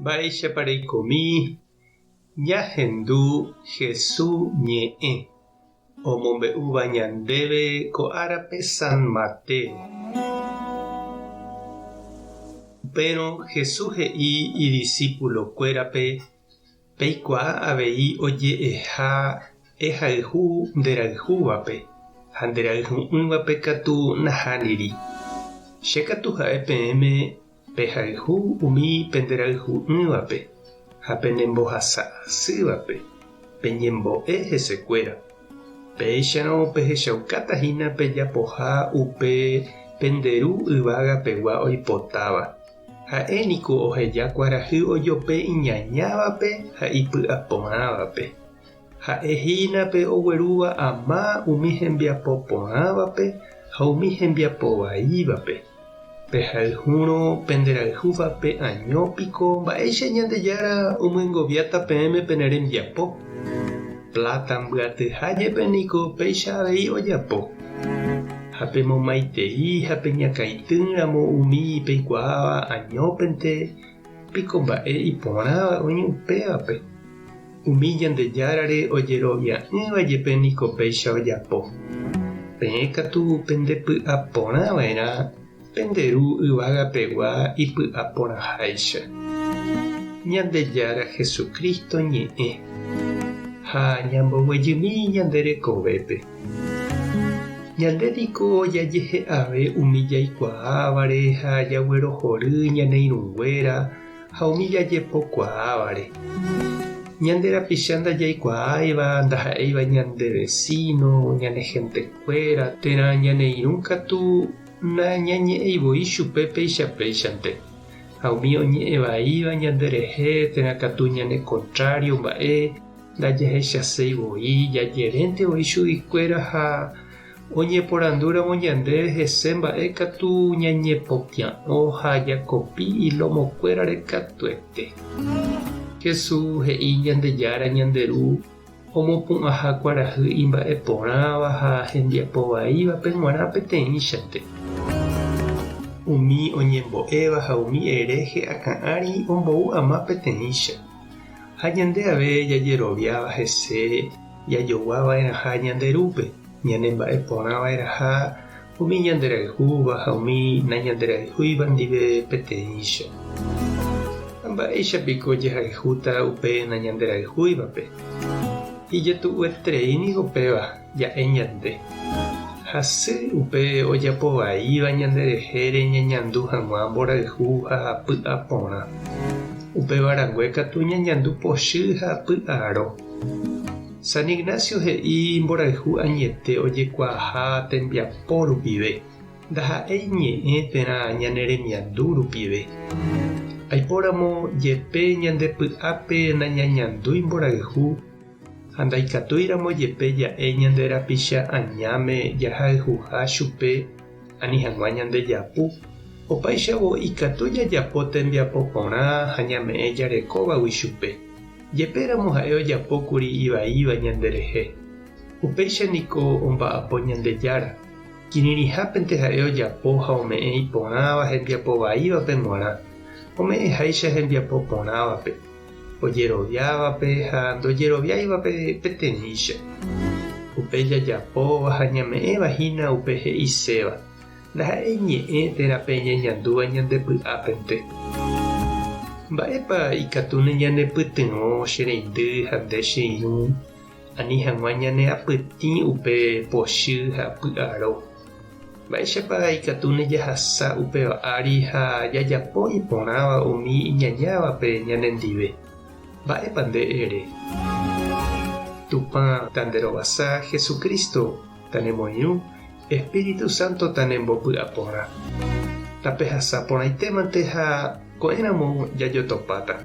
Mba'éichapa reikomi ñahendu Hesu ñe'ẽ omombe'úva ñandéve ko árape San Mateo. Upérõ Hesu he'i idisípulokuérape Peikuaa avei oje'eha ehayhu nderayhúvape ha nderayhu'ỹvape katu nahániri. Che katu ha'e peẽme pehayhu umi penderayhu'ỹvape ha penembohasa asývape, peñembo'e hesekuéra. Péicharõ pehechaukáta hína pejapoha upe pende Ru yvága pegua oipotáva. Ha'e niko oheja kuarahy ojope iñañávape ha ipy'aporãvape. Ha'e hína pe oguerúva ama umi hembiapo porãvape ha umi hembiapo vaívape. Pehayhúrõ penderayhúvape año piko mba'éicha Ñandejára omyengoviáta peẽme pene rembiapo? Pláta mbyatyha jepe niko péicha avei ojapo. Ha pemomaitei ha peñakãitýramo umi peikuaáva añópente piko mba'e iporãva oĩ upévape. Umi Ñandejárare ojerovia'ỹva jepe niko péicha ojapo. Peẽ katu pendepy'a porã va'erã pende Ru yvága pegua ipy'a porãháicha. Ñandejára Jesucristo ñe'ẽ ha ñamboguejymi ñande rekovépe. Ñande niko jajehe'ave umi jaikuaávare ha jaguerohory ñane irũnguéra ha umi jajepokuaávare. Ñande rapicha ndajaikuaáiva ndaha'éiva ñande vesíno, ñane hentekuéra térã ñane irũ katu nañañe'ẽi voi chupe péicha péichante. Ha umi oñe'ẽ vaíva ñanderehe térã katu ñane kontrário mba'e ndajahechaséi voi, jajerénte voi chuguikuéra ha oñeporandúramo ñandéve hese mba'e katu ñañepopia'õ ha jakopi ilomokuérare katuete. Jesús he'i Ñandejára ñande Ru omopu'ãha kuarahy imba'e porãva ha hembiapo vaívape g̃uarã peteĩchante. Umi oñembo'éva ha umi hereje akã ári ombou ama peteĩcha. Ha ñande ave jajeroviáva hese jajogua va'erãha ñande Rúpe, ñane mba'e porã va'erãha umi ñanderayhúva ha umi nañanderayhúiva ndive peteĩcha. Ha mba'éicha piko jahayhúta upe nañanderayhúivape? Ijetu'ueterei niko péva ja'e ñande. Hasy upe ojapo vaíva ñanderehére ñañandu hag̃ua mborayhu ha py'aporã. Upéva rangue katu ñañandu pochy ha py'aro. San Ignacio he'i mborayhu añete ojekuaaha tembiapo rupive, ndaha'éi ñe'ẽ térã ñane remiandu rupive. Aipóramo jepe ñande py'ápe nañañandúi mborayhu ha ndaikatúiramo jepe ja'e ñande rapicha añáme jahayhuha chupe ani hag̃ua ñande japu, opáichavo ikatu jajapo tembiapo porã ha ñame'ẽ jarekóvagui chupe. Jepéramo ha'e ojapókuri ivaíva ñanderehe. Upéicha niko omba'apo Ñandejára. Kirirĩhápente ha'e ojapo ha ome'ẽ iporãva hembiapo vaívape g̃uarã, ome'ẽháicha hembiapo porãvape, ojeroviávape ha ndojeroviáivape peteĩcha. Upe jajapóva ha ñame'ẽva hína upe he'iséva. Ndaha'éi ñe'ẽ térã pe ñañandúva ñande py'ápente. Mba'épa ikatúne ñanepytyvõ che reindy ha nde che irũ ani hag̃ua ñaneapytĩ upe pochy ha py'aro? Mba'éichapa ikatúne jahasa upéva ári ha jajapo iporãva umi iñañávape ñanendive? Mba'épa nde ere? Tupã tanderovasa Jesucristo tanemoirũ Espíritu Santo tanembopy'aporã. Tapehasa porãitémante ha ko'ẽramo jajotopáta.